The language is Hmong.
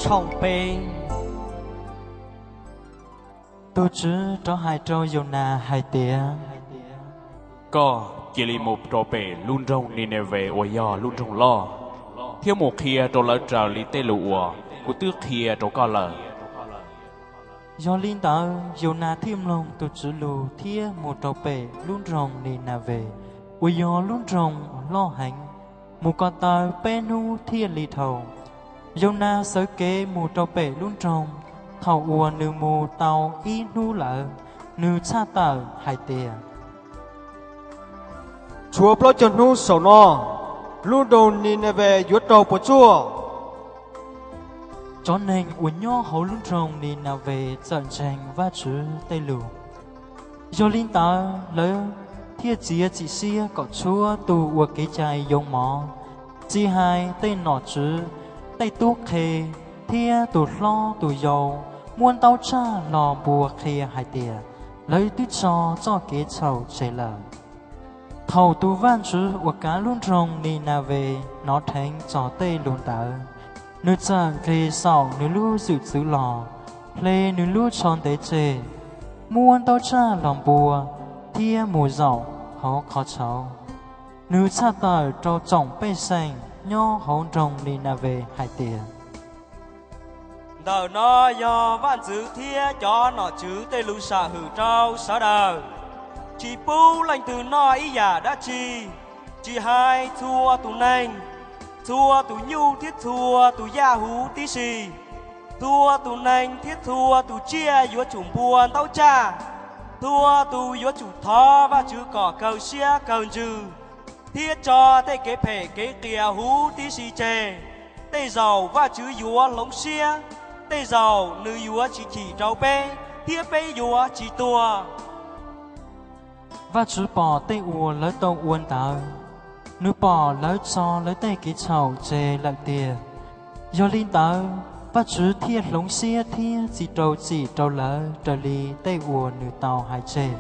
Thooj peb. Tus Tswv rov hais rau Yaunas hais tias, Koj cia li mus rau pem lub nroog Nineves uas yog lub nroog loj, thiab mus qhia rau lawv raws li tej lus uas kuv twb qhia rau koj lawm. Yog li ntawd, Yaunas thiaj mloog tus Tswv lus thiab mus rau pem lub nroog Nineves uas yog lub nroog loj heev, mus ko taw peb hnub thiaj li dhau. Yaunas sawv kev mus rau pem lub nroog. Thaum uas nws mus tau ib hnub lawm, nws txhaj tawm hais tias, Tshuav plaub caug hnub saum no, lub nroog Nineves yuav raug puas tsuaj. Cov neeg uas nyob hauv lub nroog Nineves txawm ntseeg Vajtswv tej lus. Yog li ntawd, lawv thiaj txiav txim siab kom tshuab tus uas kev cai yoo mov, tsis hais tej nom tswv, tej tub qhe, thiab tus hlob tus yau, muab ntaub tsaj los npua qhia hais tias lawv twb tso txoj kev txhaum tseg lawm. Thaum tus vaj ntxwv uas kav lub nroog Nineves hnov dheev txog tej lus ntawd, nws txawm nqis saum nws lub zwm txwv los, hle nws lub tsho ntev tseg, muab ntaub tsaj los npua, thiab mus zaum hauv qhov tshauv. Nws txhaj tawm rau tsoom pej xeem nyob hauv nroog Nineves hais tias, Ntawm no yog vaj ntxwv thiab cov nom tswv tej lus sam hwm rau sawv daws: Tsis pub leej twg noj ib yam dab tsi, tsis hais txhua tus neeg, txhua tus nyuj thiab txhua tus yaj huv tib si. Txhua tus neeg thiab txhua tus tsiaj yuav tsum npua ntaub tsaj. Txhua tus yuav tsum thov Vajtswv kom kawg siab kawg ntsws, thiab tso tej kev phem kev qias huv tib si tseg. Tej zaum Vajtswv yuav hloov siab, tej zaum nws yuav tsis chim rau peb, thiab peb yuav tsis tuag. Vajtswv pom tej uas lawv tau ua ntawd, nws pom lawv tso lawv tej kev txhaum tseg lawm tiag. Yog li ntawd, Vajtswv thiaj hloov siab thiab tsis rau txim rau lawv raws li tej uas nws tau hais tseg.